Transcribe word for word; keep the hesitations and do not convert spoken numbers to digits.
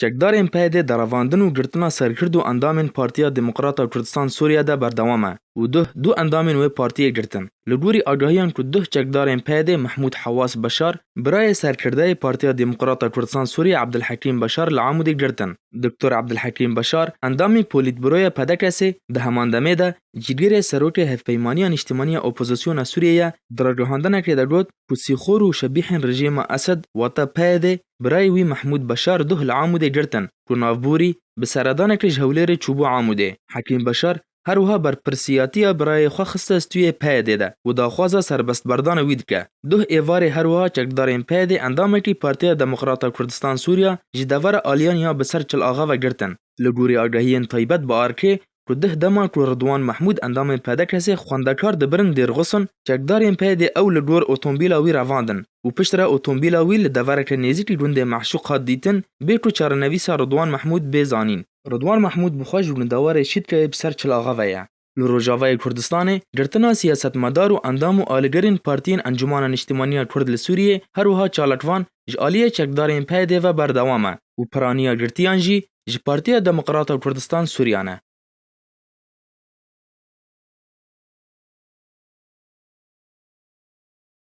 Çekdarên P Y D di revandin û girtina serkird û endamên Partiya Demokrata Kurdistan Sûriye de berdewam e û duh du endamên wê partiyê girtin. Li gorî agahiyan ku duh çekdarên P Y D Mehmûd Hewas Beşar, birayê serkirdeyê Partiya Demokrata Kurdistan Sûriye Ebdilhekîm Beşar li Amûdê girtin. Doktor Ebdilhekîm Beşar, endamê Polîtburoya P D K S'ê, di heman demê de cîgirê serokê Hevpeymaniya Niştimanî ya Opozisyona Sûriyê ye, di ragihandinekê de got ku sîxor û şebîhên rejîma Esed, wata P Y D, birayê wî Mehmûd Beşar duh li Amûdê girtin ku navborî bi seredanekê ji Hewlêrê çûbû Amûdê. Hekîm Beşar her wiha berpirsiyatiya birayê xwe xiste stûyê P Y D de û daxwaza serbestberdana wî dike. Duh êvarê her wiha çekdarên P Y D endamekî Partiya Demokrata Kurdistan Sûriya ji devera Aliyaniya bi ser Çil Axa ve girtin. Li gorî agahiyên taybet bi arkê ku dih dema ku Ridwan Mehmûd endamên P D K S'ê xwendekar dibirin Dêrxusin, çekdarên P Y D ew li gor otomobîla wî revandin û piştre otomobîla wî li devereke nêzîkî gundê Mehşûq hat dîtin, bê ku çarenivîsa Ridwan Mehmûd bê zanîn. Ridwan Mehmûd bi xwe ji gundewarê Şîtkayê bi ser Çil Axa ve ye. Li Rojavayê Kurdistanê girtina siyasetmedar û endam û alîgirên partiyên Encûmana Niştimanî ya Kurd li Sûriyê, her wiha çalakvan ji aliyê çekdarên P Y D ve berdewam e û piraniya girtiyan jî ji Partiya Demokrata Kurdistan Sûriyan e.